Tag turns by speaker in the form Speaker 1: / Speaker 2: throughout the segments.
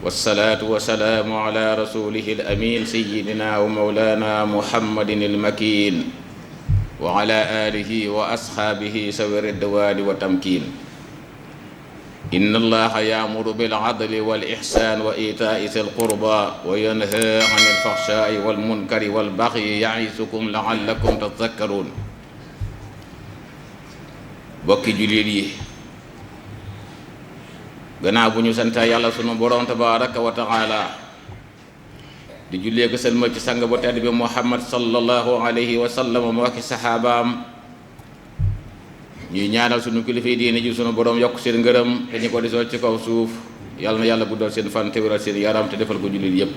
Speaker 1: والصلاة والسلام على رسوله الأمين سيدنا ومولانا محمد المكين وعلى آله وأصحابه سوي الرضوان والتمكين. إن الله يأمر بالعدل والإحسان وإيتاء ذي القربى وينهى عن الفحشاء والمنكر والبغي يعظكم لعلكم تذكرون. bokki jullit yi gannaaw bu ñu sant yàlla sunu borom tabaraka wa taala di jullee ko sëlmal ci sang bu tedd bi Muhammad sallallahu alayhi wa sallam moo ki saxaabaam, ñuy ñaanal sunu kilifa yi diine ji sunu borom yokk seen ngërëm te ñu ko desoo ci kaw suuf, yàlla na yàlla guddal seen fan te wéral seen yaram te defal ko jullit yépp.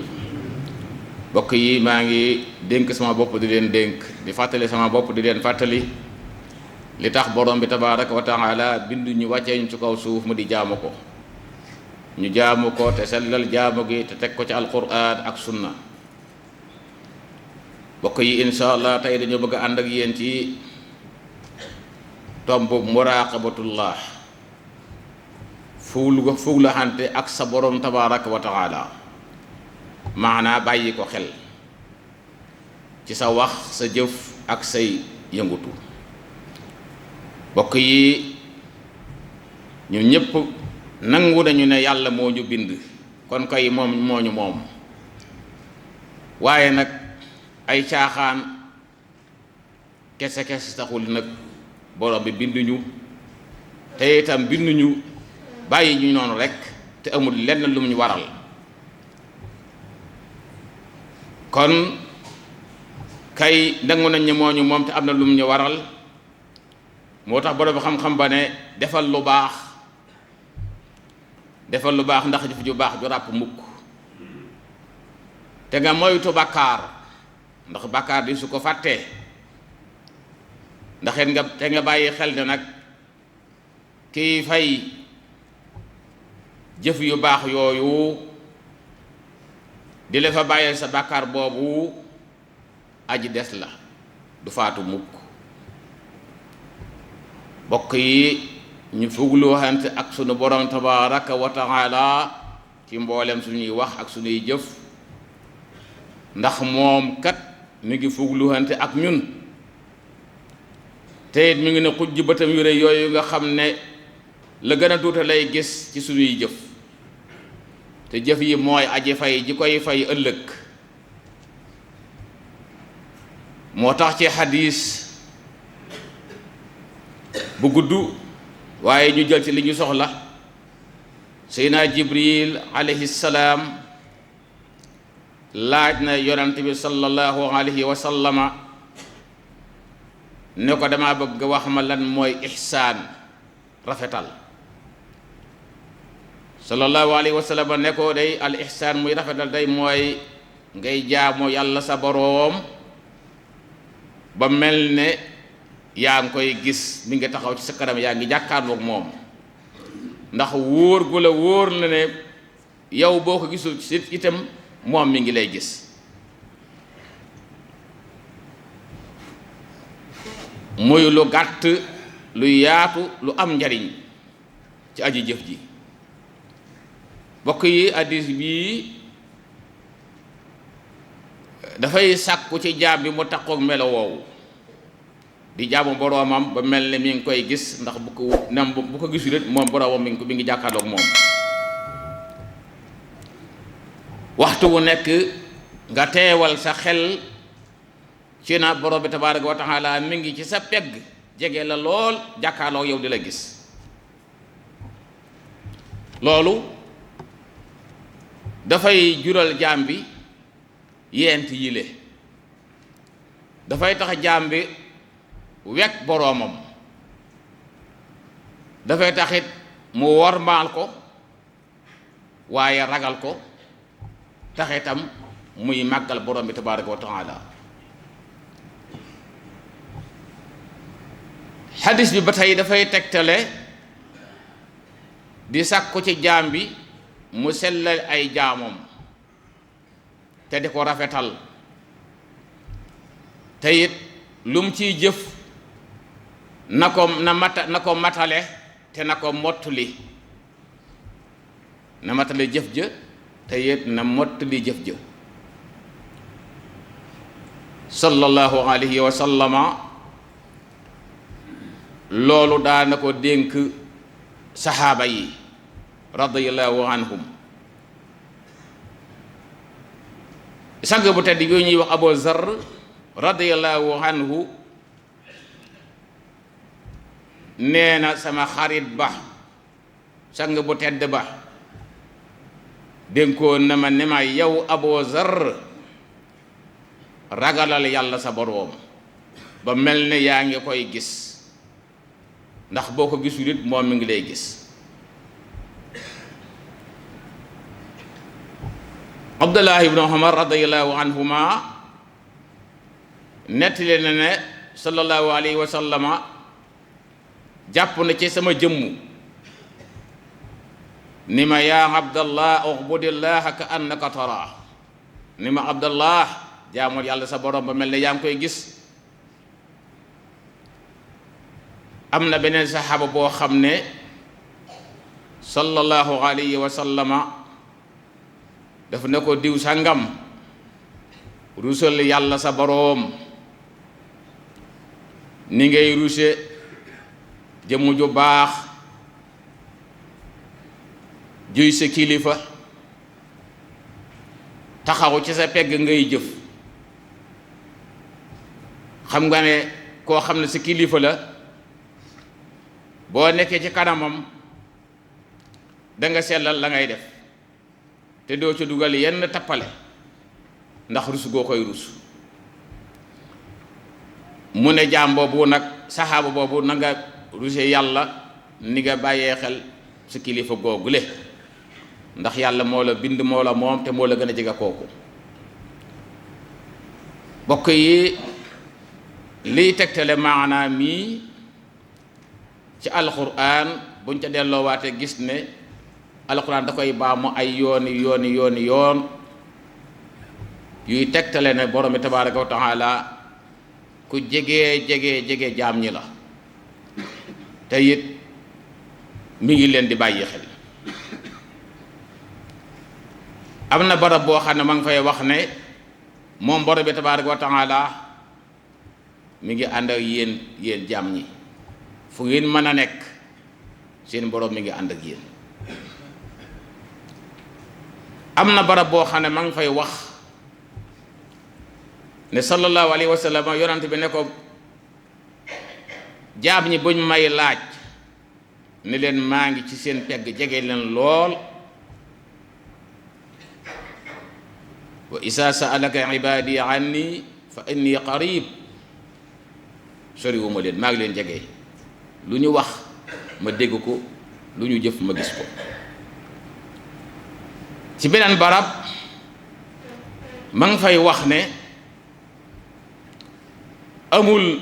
Speaker 1: bokk yi maa ngi dénk sama bopp di leen dénk, di fàttali sama bopp di leen fàttali li tax borom bi tabaraka wa taala bindu ñu wàccee ñu ci kaw suuf mu di jaamu ko, ñu jaamu ko te sellal jaamu gi te teg ko ci alquran ak sunna. bokk yi insha allah tey dañoo bëgg a ànd ak yéen ci tomb muraqabatullah, fuug la xante ak sa borom tabaraka wa taala, maanaa bàyyi ko xel ci sa wax, sa jëf ak say yëngutu. bokk yi ñun ñëpp nangu nañu ne yàlla moo ñu bind, kon kay moom moo ñu moom, waaye nag ay caaxaan kese taxul nag borom bi binduñu, te itam binduñu bàyyi ñu noonu rekk te amul lenn lu mu ñu waral. kon kay nangu nañ ne moo ñu moom te am na lu mu ñu waral. moo tax borom xam-xam ba ne defal lu baax ndax jëf ju baax ju ràpp mukk, te nga moytu bàkkaar ndax bàkkaar di su ko fàttee, ndax te nga bàyyi xel ne nag kiy fay jëf yu baax yooyu di la fa bàyyee sa bàkkaar boobu aji des la, du faatu mukk. bokk yi ñu fuglu waxante ak sunu borom tabaraka wa taala ci mboolem suñuy wax ak suñuy jëf, ndax moom kat mi ngi fuglu waxante ak ñun, te it mi ngi ne xujj bëtam yu rëy yooyu nga xam ne la gën a tuuti lay gis ci suñuy jëf, te jëf yi mooy aji fay ji koy fay ëllëg. moo tax ci xadiis bu gudd waaye ñu jël ci li ñu soxla, Seydina Jibril alayhi salaam laaj na yonent bi sallallahu alayhi wa sallama ne ko dama bëgg wax ma lan mooy ihsaan, rafetal. sallallahu alayhi wa sallama ne ko day al ihsaan muy rafetal day mooy ngay jaamu yàlla sa boroom ba mel ne yaa ngi koy gis, mi ngi taxaw ci sa kanam, yaa ngi jàkkaarloog moom, ndax wóor gu la wóor la ne yow boo ko gisul ci itam moom mi ngi lay gis. muy lu gàtt, lu yaatu, lu am njariñ ci aji jëf ji. bokk yi hadiis bii dafay sàkku ci jaam bi mu takkook melo woowu, di jaamu boroomam ba mel ne mi ngi koy gis, ndax bu ko gisul it moom boroomam mi ngi jàkkaarloog moom. waxtu wu nekk nga teewal sa xel ci na borom bi tabaaraka wa taala mi ngi ci sa pegg, jege la lool, jàkkaarloog yow di la gis. loolu dafay jural jaam bi yent yile, dafay tax jaam bi wekk boroomam, dafay taxit mu wormaal ko waaye ragal ko, taxitam muy màggal borom bi tabaaraka wa taala. xadis bi ba tey dafay tegtale di sàkku ci jaam bi mu sellal ay jaamam te di ko rafetal, te it lum ciy jëf na ko matale te na ko mottuli, na matale jëf ja te it na mottali jëf jëf sallallahu alayhi wa sallama loolu daana ko dénk saxaaba yi radiyallahu anhum. sang bu tedd yooyu ñuy wax Abu Zar radiyallahu anhu nee na sama xarit ba sang bu tedd ba dénkoon na ma ne ma yow Abu Zar ragalal yàlla sa boroom ba mel ne yaa ngi koy gis, ndax boo ko gisul it moom mi ngi lay gis. Abdullah ibn Umar radiyallahu anhuma nettali na ne sallallahu alayhi wa sallama jàpp na ci sama jëmm ni ma yaa Abdallah u'budillaha ka annaka taraa, ni ma Abdallah jaamul yàlla sa borom ba mel ne yaa ngi koy gis. am na beneen saxaaba boo xam ne sallallahu alayhi wa sallama dafa ne ko diw sangam rusal yàlla sa boroom ni ngay ruse jëmm ju baax juy sa kilifa taxaw ci sa pegg ngay jëf. xam nga ne koo xam ne sa kilifa la boo nekkee ci kanamam danga sellal la ngay def te doo ci dugal yenn tappale ndax rus goo koy rus. mu ne jaam boobu nag saxaaba boobu na nga ruse yàlla ni nga bàyyee xel sa kilifa googule, ndax yàlla moo la bind moo la moom te moo la gën a jege kooku. bokk yi liy tegtale maanaam mii ci alquran buñ ca delloowaate gis ne alquran da koy baamu ay yoon yuy tegtale ne borom bi tabaaraka wa taala ku jege jaam ñi la te it mi ngi leen di bàyyi xel. am na barab boo xam ne ma ngi fay wax ne moom borom bi tabaaraka wa taala mi ngi ànd ak yéen jaam ñi fu ngeen mën a nekk seen borom mi ngi ànd ak yéen. am na barab boo xam ne ma ngi fay wax ne sallallahu alayhi wa sallam yonent bi ne ko jaam ñi buñ may laaj ne leen maa ngi ci seen pegg jege leen lool. wa isa sa'alaka ibadi anni fa inni qarib, soriwuma leen maa ngi leen jege, lu ñu wax ma dégg ko, lu ñu jëf ma gis ko. ci beneen barab ma ngi fay wax ne amul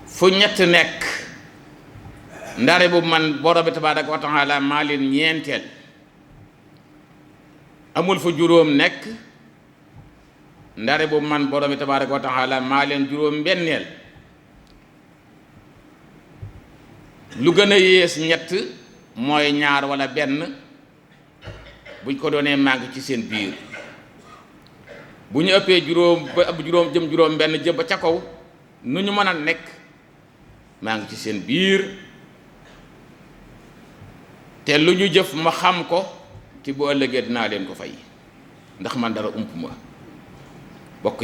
Speaker 1: fu ñett nekk ndare bu man borom bi tabaaraka wa taala maa leen ñeenteel, amul fu juróom nekk ndare bu man borom bi tabaaraka wa taala maa leen juróom benneel. lu gën a yées ñett mooy ñaar wala benn buñ ko doonee màgg ci seen biir. bu ñu ëppee juróom ba ab juróom jëm juróom benn jëm ba ca kaw nu ñu mën a nekk maa ngi ci seen biir te lu ñu jëf ma xam ko ci bu ëllëgee dinaa leen ko fay ndax man dara ump ma. bokk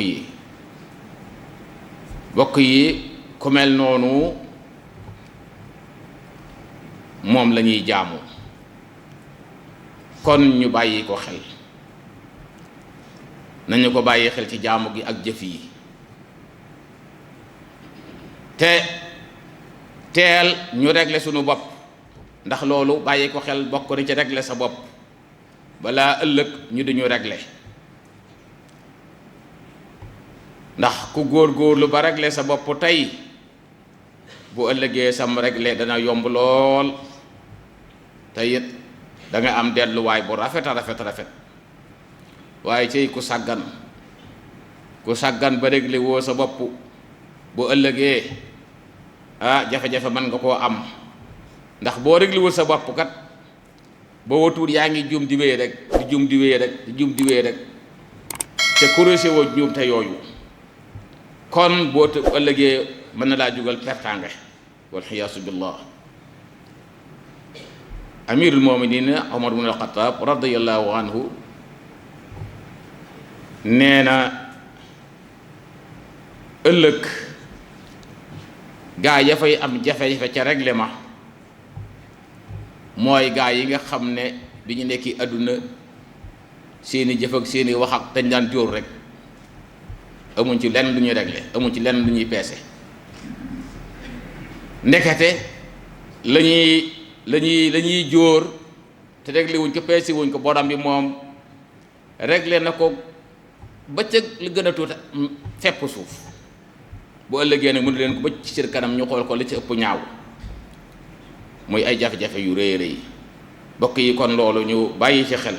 Speaker 1: yi ku mel noonu moom la ñuy jaamu, kon ñu bàyyi ko xel, nañu ko bàyyi xel ci jaamu gi ak jëf yi te teel ñu régler sunu bopp, ndax loolu bàyyi ko xel bokk na ci régler sa bopp balaa ëllëg ñu duñu régler. ndax ku góor-góorlu ba régler sa bopp tey bu ëllëgee sam régler dana yomb lool te it da nga am delluwaay bu rafet a rafet. waaye cey ku sàggan ba régler woo sa bopp bu ëllëgee jafe-jafe mën nga koo am, ndax boo régler wul sa bopp kat boo watuwul yaa ngi juum di wéy rek di juum di wéy rek di juum di wéy rek te corrigé woo juum te yooyu kon boo ëllëgee mën na laa jugal pertange wal xiyaasu billah. amirul muminina Omar ibn al-Khattab radiyallahu anhu nee na ëllëg gaa ya fay am jafe-jafe ca règlement mooy gaa yi nga xam ne bi ñu nekki àdduna seeni jëf ak seeni wax ak dañ daan jóor rek amuñ ci lenn lu ñuy réglé amuñ ci lenn lu ñuy peese ndekete la ñuy jóor te réglé wuñ ko peese wuñ ko borom bi moom réglé na ko ba ca li gën a tuuti fepp suuf bu ëllëgee nag mënu leen ko ba ci seen kanam ñu xool ko li ci ëpp ñaaw muy ay jafe-jafe yu rëy rëy bokk yi kon loolu ñu bàyyi ci xel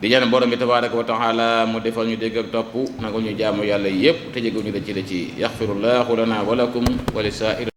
Speaker 1: di ñaan borom bi tabaaraka wa taala mu defal ñu dégg ak topp nanga ñu jaamu yàlla yépp te jégal ñu da ci yaxfirullahu lana wa lakum wa li saa'ir